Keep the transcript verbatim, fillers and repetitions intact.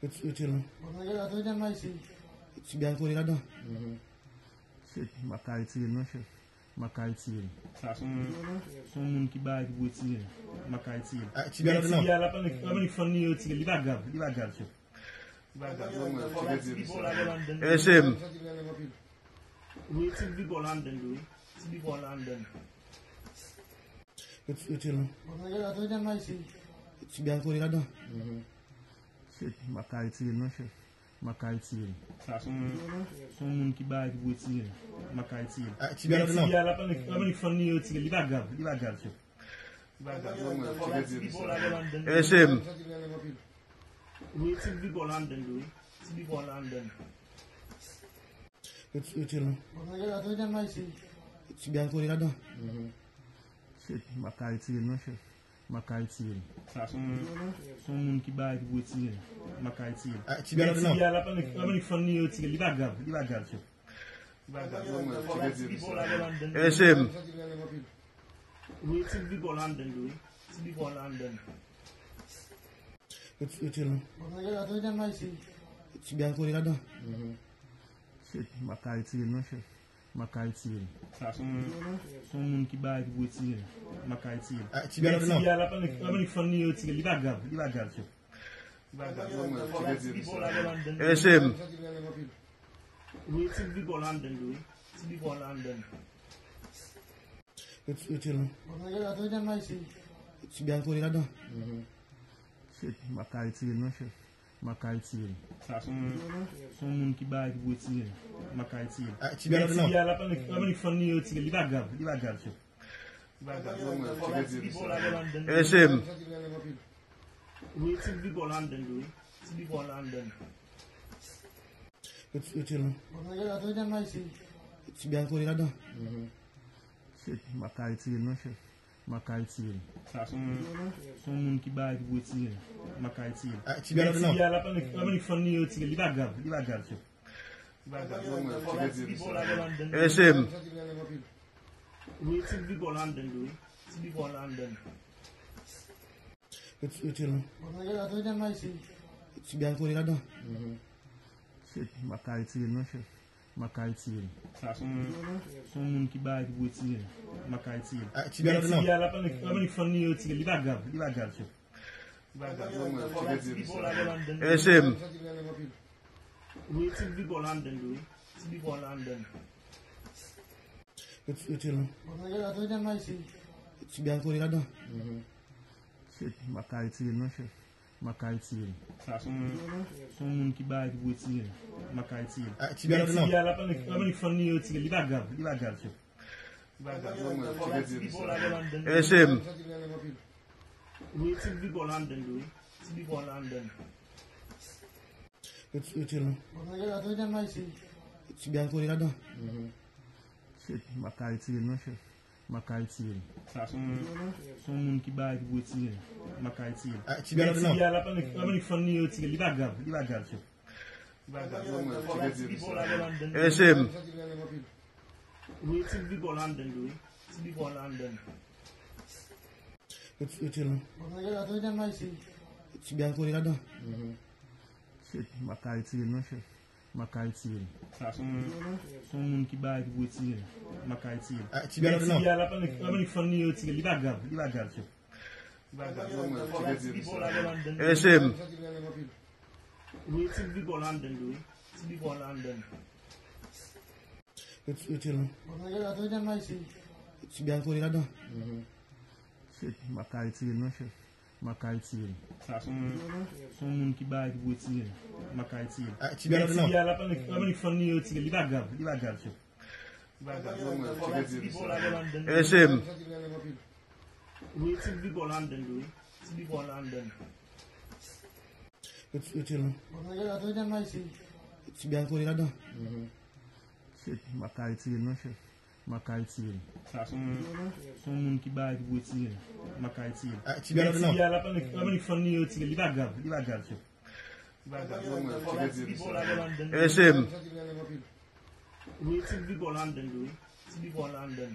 Retire l non. Ti byen kole ladan. Shit, m ap ka retire l non, chèf. M ap ka retire l. Sa se yon, se yon moun ki bay pou retire l. M ap ka retire l. Ti byen la, la, la, la, fann li retire l. Li pa grav, li pa grav, chèf. Li pa grav. Ti byen la, la, la, la. Mesye m. Wi, ti bibò la anndan tou, wi. Ti bibò la anndan. Yo, yo tire l non. Ti byen kole ladan. Shit, m ap ka retire l non, chèf. M ap ka retire l. Sa se yon, se yon moun ki bay pou retire l. M ap ka retire l. Ti byen la, la, la, la, fann li retire l. Li pa grav, li pa grav, chèf. Li pa grav. Mesye m. Wi, ti bibò la anndan tou, wi. Ti bibò la anndan. Yo, yo tire l non. Ti byen kole ladan. Shit, m ap ka retire l non, chèf. M ap ka retire l. Sa se yon, se yon moun ki bay pou retire l. M ap ka retire l. Ti byen la, la, la, la, fann li retire l. Li pa grav, li pa grav, chèf. Li pa grav. Mesye m. Wi, ti bibò la anndan tou, wi. Ti bibò la anndan. Yo, yo tire l non. Ti byen kole ladan. Shit, m ap ka retire l non, chèf. M ap ka retire l. Sa se yon, se yon moun ki bay pou retire l. M ap ka retire l. Ti byen la, la, la, fann li retire l. Li pa grav, li pa grav, chèf. Li pa grav. Mesye m. Wi, ti bibò la anndan tou, wi. Ti bibò la anndan. Yo, yo tire l non. Ti byen kole ladan. Shit, m ap ka retire l non, chèf. M ap ka retire l. Sa se yon, se yon moun ki bay pou retire l. M ap ka retire l. Ti byen la, la, la, la, fann li retire l. Li pa grav, li pa grav, chèf. Li pa grav. Mesye m. Wi, ti bibò la anndan tou, wi. Ti bibò la anndan. Yo, yo tire l non. Ti byen kole ladan. Shit, m ap ka retire l non, chèf. M ap ka retire l. Sa se yon, se yon moun ki bay pou retire l. M ap ka retire l. Ti byen la, la, la, fann li retire l. Li pa grav, li pa grav, chèf. Li pa grav. Mesye m. Wi, ti bibò la anndan tou, wi. Ti bibò la anndan. Yo, yo tire l non. Ti byen kole ladan. Shit, m ap ka retire l non, chèf. M ap ka retire l. Sa se yon, se yon moun ki bay pou retire l. M ap ka retire l. Ti byen la, la, la, fann li retire l. Li pa grav, li pa grav, chèf. Li pa grav. Mesye m. Wi, ti bibò la anndan tou, wi. Ti bibò la anndan. Yo, yo tire l non. Ti byen kole ladan. Shit, m ap ka retire l non, chèf. M ap ka retire l. Sa se yon, se yon moun ki bay pou retire l. M ap ka retire l. Ti byen la, la, la, fann li retire l. Li pa grav, li pa grav, chèf. Li pa grav. Mesye m. Wi, ti bibò la anndan tou, wi. Ti bibò la anndan. Yo, yo tire l non. Ti byen kole ladan. Shit, m ap ka retire l non, chèf. M ap ka retire l. Sa se yon, se yon moun ki bay pou retire l. M ap ka retire l. Ti byen la, la, la, fann li retire l. Li pa grav, li pa grav, chèf. Li pa grav. Mesye m. Wi, ti bibò la anndan tou, wi. Ti bibò la anndan. Yo, yo tire l non. Ti byen kole ladan. Shit, m ap ka retire l non, chèf. M ap ka retire l. Sa se yon, se yon moun ki bay pou retire l. M ap ka retire l. Ti byen la, la, la, fann li retire l. Li pa grav, li pa grav, chèf. Li pa grav. Mesye m. Wi, ti bibò la anndan tou, wi. Ti bibò la anndan. Yo, yo tire l non. Ti byen kole ladan. Shit, m ap ka retire l non, chèf. M ap ka retire l. Sa se yon, se yon moun ki bay pou retire l. M ap ka retire l. Ti byen la, la, la, fann li retire l. Li pa grav, li pa grav, chèf. Li pa grav. Mesye m. Wi, ti bibò la anndan tou, wi. Ti bibò la anndan. Yo, yo tire l non. Ti byen kole ladan. Shit, m ap ka retire l non, chèf. M ap ka retire l. Sa se yon, se yon moun ki bay pou retire l. M ap ka retire l. Ti byen la, la, la, fann li retire l. Li pa grav, li pa grav, chèf. Li pa grav. Mesye m. Wi, ti bibò la anndan tou, wi. Ti bibò la anndan.